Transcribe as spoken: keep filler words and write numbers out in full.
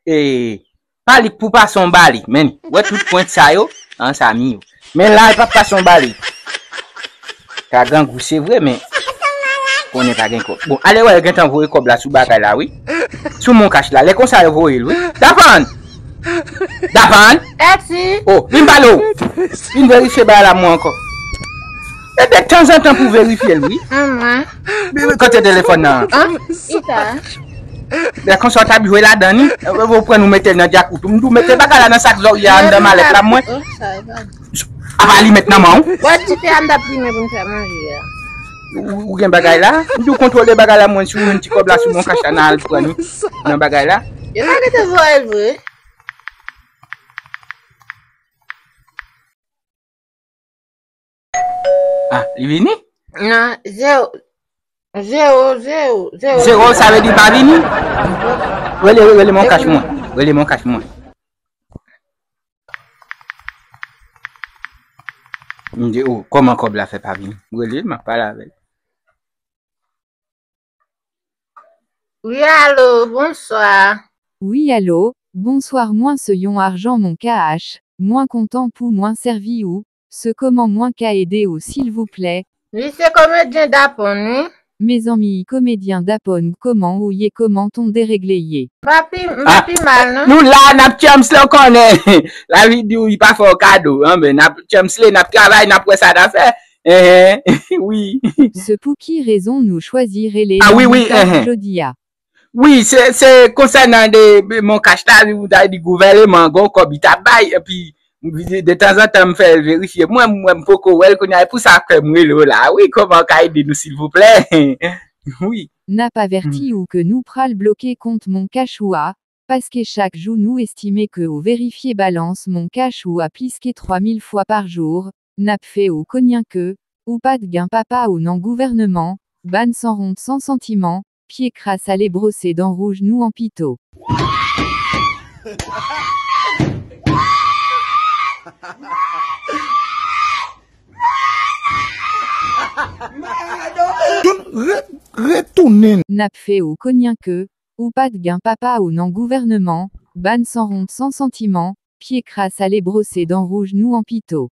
E, pa li k pou pase yon bali, men. Wè tout pwent sa yo, an sa mi yo. Men la, li p ap pase yon bali. Ka grangou, se vre, men konnen pa gen kòb. Bon, ale wè, yo gentan voye kòb la sou bagay la, wi. Sou Mon Cash la, lè konsa yo voye l, wi. Dapan! Dapan! Eti! Oh, vin pale w! Vin verifye bagay la mwen ankò. E de tanzantan pou verifye l, wi. An mwen. Kote telefòn nan? An? Ita. Lè konsa w t ap jwe ladan ni, ou pran nou mete l nan djakout. M di w mete bagay la nan sak zòrye a anndan malèt la mwen. Oh, sa e pa. Apa li met nan men w? Bon, ti te a m t ap limen pou m fè manje a. Ou, ou gen bagay la? M di w kontwole bagay la mwen, si w jwenn ti kòb la sou Mon Cash la, n a al pran ni nan bagay la. Yo pa rete voye l vre. Ah, li vini? Non, zewo, zewo, zewo, zewo. Zewo, sa vle di pa vini? Rele, rele Mon Cash mwen. Rele Mon Cash mwen. M di, oh, kòman kòb la fè pa vini? Rele, m ap pale avè l. Wi, alo, bonswa. Wi, alo, bonswa, mwen se yon ajan Mon Cash, mwen kontan pou mwen sèvi ou, se kòman mwen ka ede ou, silvouplè? Li se komedyen Dapon, wi. Mezanmi, komedyen Dapon, kòman ou ye, kòman ton deregle ye? M pa pi, m pa pi mal, non. Nou la, n ap tchanm si w konnen. Lavi di w, li pa fè w kado, an, men n ap tchanm si, n ap travay, n ap wè sa n a fè. Enhen, wi. Se pou ki rezon nou chwazi rele nan Mon Cash jodi a? Wi, se, se konsènan de, de Mon Cash la, wi, ou ta di gouvèneman gon kòb li t ap bay, epi detanzantan m fè verifye. Mwen, mwen, m poko wè l kounye a, e pou sa k fè m rele w la. Wi, kòman w ka ede nou, silvouplè? Wi. N ap avèti ou ke nou pral bloke kont Mon Cash ou a, paske chak jou nou estime ke ou verifye balans Mon Cash ou a plis ke twa mil fwa pa jou, n ap fè ou konnen ke ou pa t gen papa ou nan gouvèneman, bann sanwont san santiman, pye kras, ale bwose dan wouj nou an pito. Re-, retounen. N ap fè ou konnen ke ou pa t gen papa ou nan gouvèneman, bann sanwont san santiman, pye kras, ale bwose dan wouj nou an pito.